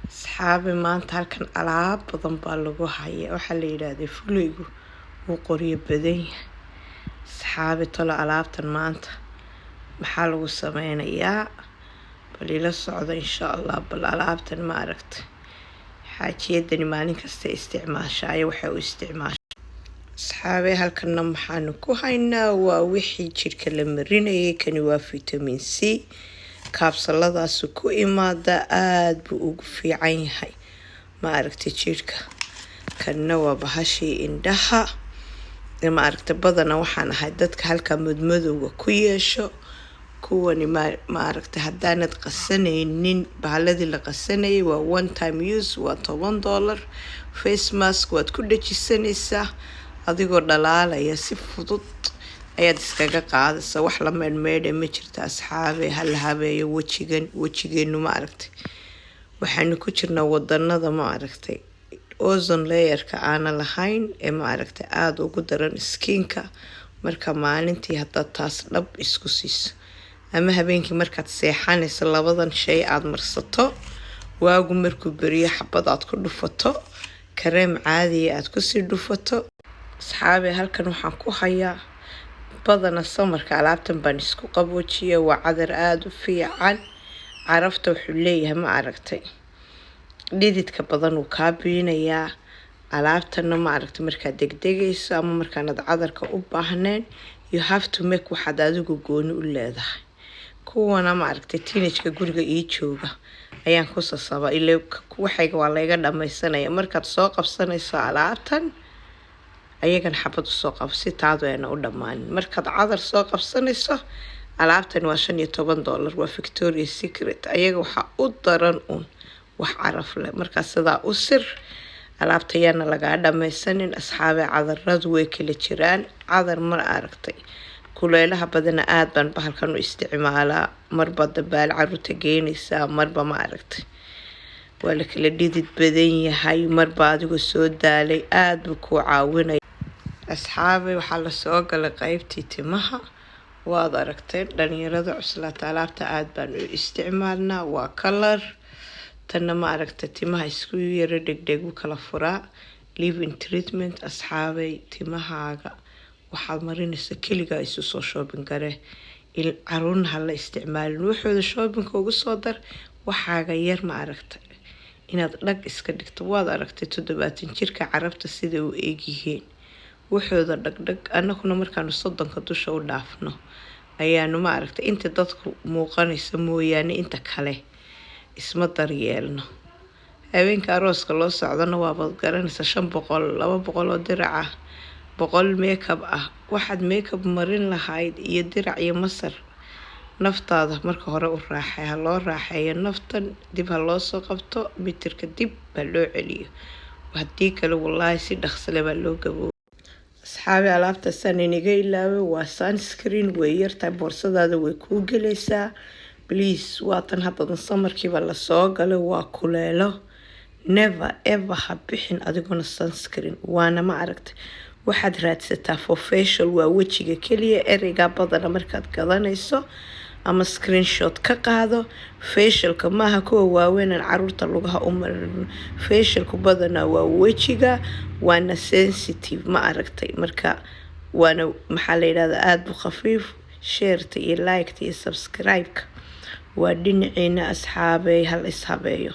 Asxaabi, maanta halkan alaab badan baa lagu haya. Waxaa la yidhaahday fulaygu wuu qoryo badan yahay. Asxaabi, tolo alaabtan maanta maxaa lagu sameynayaa? Bal ila socda, insha Allah. Bal alaabtan ma aragtay? Xaajiyadani maalin kasta isticmaashaayo, waxay u isticmaasha. Asxaabe, halkana maxaanu ku haynaa? Waa wixii jidhka la marinayay. Kani waa vitamin C, kaabsaladaasi ku imaada, aada buu ugu fiican yahay, ma aragtay, jidhka. Kanna waa bahashii indhaha, ma aragtay. Badana waxaan ahay dadka halkaa madmadowga ku yeesho. Kuwani, ma aragtay, haddaanad qasanaynin bahaladii la qasanayay, waa one time use, waa $10. Face mask waad ku dhajisanaysaa adigoo dhalaalaya, si fudud ayaad iskaga qaadaysa. Wax la meydhmeydha ma jirta. Asxaabe, hala habeeyo wejigan, wejigeenu, ma aragtay. Waxaanu ku jirnaa wadanada, ma aragtay, ozone layerka aana lahayn ee, ma aragtay, aada ugu daran skinka. Marka maalintii haddaad taas dhab isku siiso ama habeenkii markaad seexanayso labadan shay aada marsato, waagu markuu beriyo xabad aad ku dhufato, kareem caadiya aada kusii dhufato. Asxaabe, halkan waxaan ku hayaa, badana summerka alaabtan baan isku qaboojiya. Waa cadar aada u fiican, carafta wuxuu leeyahay, ma aragtay, dhididka badan uu kaa biinayaa. Alaabtana, ma aragtay, markaad degdegayso ama markaanad cadarka u baahnayn, you have to make waxaad adigu gooni u leedahay. Kuwana, ma aragtay, teenageka guriga ii jooga ayaan ku sasabaa ila, waxayga waa layga dhamaysanaya. Markaad soo qabsanayso alaabtan, ayagan xabad usoo qabo si taadu ayna u dhammaanin. Markaad cadar soo qabsanayso, alaabtan waa $15, waa Victoria Secret. Ayaga waxaa u daran un wax caraf leh. Markaa sidaa u sir alaabta, yaana lagaa dhamaysanin. Asxaabe, cadaradu way kala jiraan. Cadar, mar aragtay, kuleelaha badana aada baan bahalkan u isticmaalaa. Marba dabaal caruurta geynaysaa, marba, ma aragtay, waa la kala dhidid badan yahay, marba adigoo soo daalay, aada buu kuu caawinaya. Asxaabe, waxaa lasoo galay qeybtii timaha. Waad aragteen, dhalinyarada cuslaata alaabta aada baan u isticmaalnaa. Waa color tanna, ma aragta, timaha isku yaro dhegdheg u kala furaa. Leave-in treatment. Asxaabay, timahaaga waxaad marinaysa keligaa isu soo shopping gare, caruurna hala isticmaalin. Waxooda shoppingka ugu soo dar. Waxaaga yar, ma aragta, inaad dhag iska dhigto. Waad aragtay 70 jirka Carabta sida u eegyihiin, waxooda dhagdhag. Annaguna markaanu 30ka dusha u dhaafno ayaanu, ma aragtay, inta dadku muuqanaysa mooyaane, inta kale isma daryeelno. Habeenka arooska loo socdana waabaad garanaysa, 500, 200 oo dirac ah, 100 makeup ah. Waxaad makeup marin lahayd iyo dirac iyo masar, naftaada marka hore u raaxay. Ha loo raaxeeyo naftan, dib ha loo soo qabto, mitirka dib ha loo celiyo. Haddii kale, wallaahi, si dhaqsale baa loo gabooba. Asxaabi, alaabtaasaan iniga ilaaway. Waa sunscreen, way yartahay, boorsadaada way kuu gelaysaa. Please, waatan haddadan summerkiiba lasoo galay, waa kuleelo. Never ever ha bixin adiguna sunscreen. Waana, ma aragtay, waxaad raadsataa for facial, waa wejiga keliya. Ereygaa badana markaad gadanayso ama screenshot ka qaado. Facialka maaha kuwa waaweynaan caruurta lugaha u marin. Facialku badanaa waa wejiga, waana sensitive, ma aragtay. Marka waana, maxaa la yidhahdaa, aada bu khafiif. Shareta iyo liketa iyo subscribe-ka waa dhinaciina. Asxaabey, hal ishabeeyo.